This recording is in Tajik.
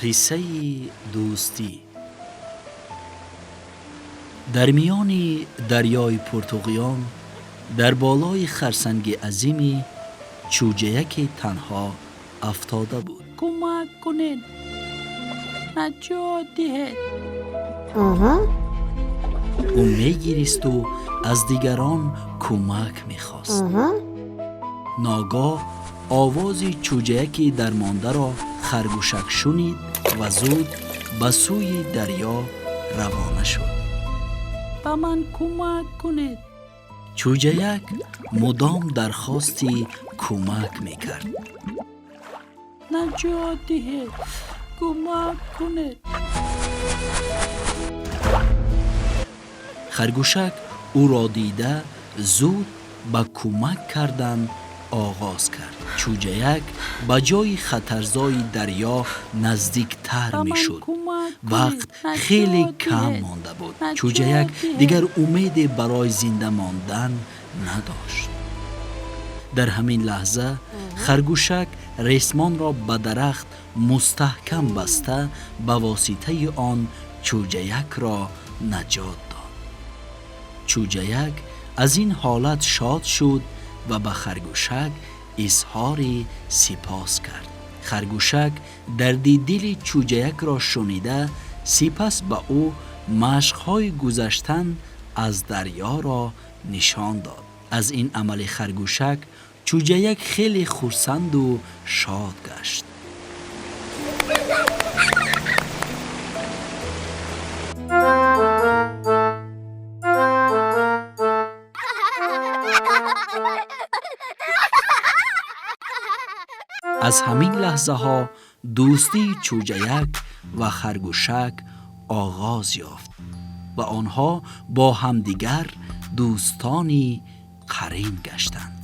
Қиссаи дӯстӣ. Дар миёни дарёи пуртуғён, дар болои харсанги азиме чӯҷаяке танҳо афтода буд. Кӯмак кунед, наҷот диҳед! Ӯ мегиристу аз дигарон кӯмак мехост. Ногоҳ овози чӯҷаяки дармондаро харгӯшак шунид ва зуд ба сӯи дарё равона шуд. Ба ман кӯмак кунед! Чӯҷаяк мудом дархости кӯмак мекард. Наҷот диҳед, кӯмак кунед! Харгӯшак ӯро дида, зуд ба кӯмак кардан оғоз кард. Чӯҷаяк ба ҷои хатарзои дарё наздиктар Ба ман мешуд. кӯмак кунед! Вақт хеле Наҷот кам диҳед! монда буд. Наҷот Чӯҷаяк диҳед! дигар умеде барои зинда мондан надошт. Дар ҳамин лаҳза харгӯшак ресмонро ба дарахт мустаҳкам баста, ба воситаи он чӯҷаякро наҷот дод. Чӯҷаяк аз ин ҳолат шод шуд ва ба харгӯшак изҳори сипос кард. Харгӯшак дарди дили чӯҷаякро шунида, сипас ба ӯ машқҳои гузаштан аз дарёро нишон дод. Аз ин амали харгӯшак чӯҷаяк хеле хурсанду шод гашт. Аз ҳамин лаҳзаҳо дӯстии чӯҷаяк ва харгӯшак оғоз ёфт ва онҳо бо ҳамдигар дӯстони қарин гаштанд.